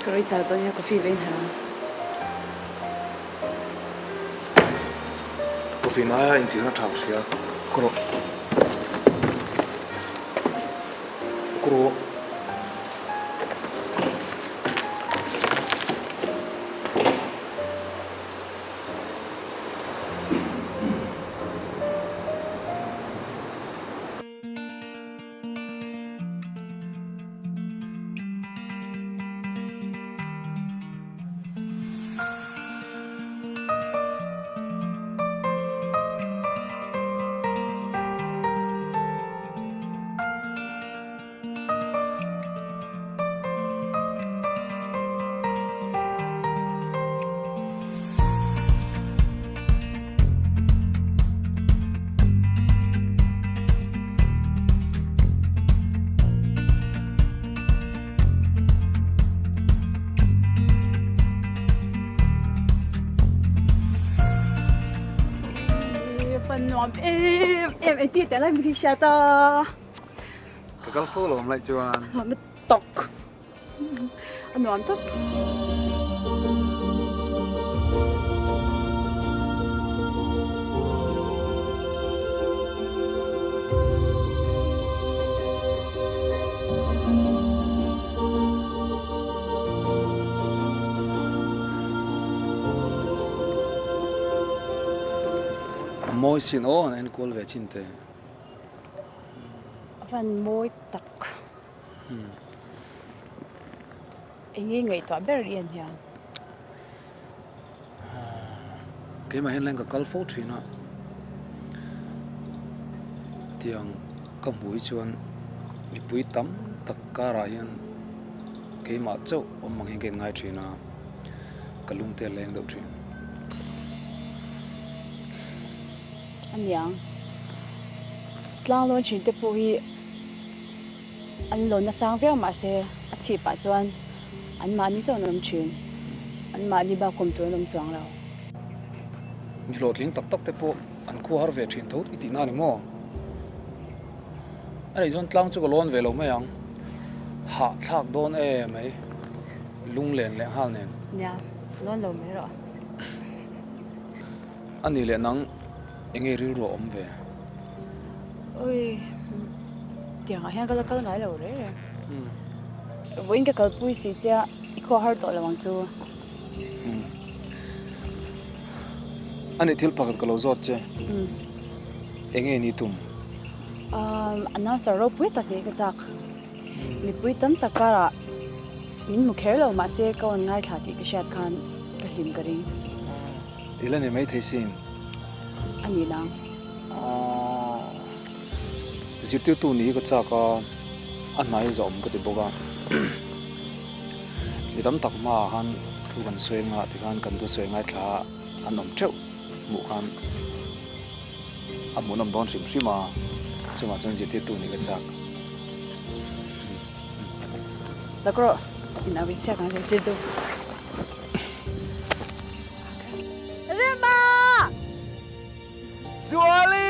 Ka rei chau dawn nia coffee vein harh ang. Coffee naia intihna tha ka hria. Ka rawh. Ka rawh. Pan nuam em em engtin teh lai min hi hriat a. Ka kal fo lo awm laih chuan. Nuam tawk. A nuam tawp. A mawi sin aw an enkual ve chin te. A van mawi tak. Eng nge ngaihtuah ber i en hian? Keimah hian leng ka kal fo thin a, tiang ka hmuh hi chuan mipui tam tak karah hian keimah chauh awm ang hian ka inngai thin a, ka lungte a leng deuh thin. Aniang, tlanglawn thin te pawh hi. An lawn nasang viau mahse a chhip ah chuan an mahni chauh an awm thin. An mahni bak awm tur an awm chuang lo. Mi hlawhtling tak tak te pawh an khua har ve thin tho i tihna a ni maw? A nih chuan tlang chu ka lawn ve lo mai ang. Hah thlak dawn e mai. Lunglen leh nghal nen. Nia, lawn lo mai rawh. A nih leh nang enge rilru a awm ve? Ui, tiangah hian ka la kal ngai lo reng reng. Vawiin ka kalpui si che a, i khaw har tawh lo ang chu. A nih thil pakhat ka lo zawt che. Enge ni tum? Announcer ropui tak nih ka chak. Mipui tam tak karah min hmu kher lo mahse ka rawn ngaithla tih ka hriat khan ka hlim ka ring. I la ni maithei sin. A ni nang. Zirtirtu ni hi ka chak a, a hnai zawm ka ti bawk a. Mi tam tak hmaah khan thu kan sawi anga tikhan kan thusawi ngaithla an awm teuh hmuh khan a hmuhnawm dawn hrim hrim a, chungah chuan zirtirtu nih ka chak. Lak rawh, in au insiak ang zirtirtu. Rema! Zuali!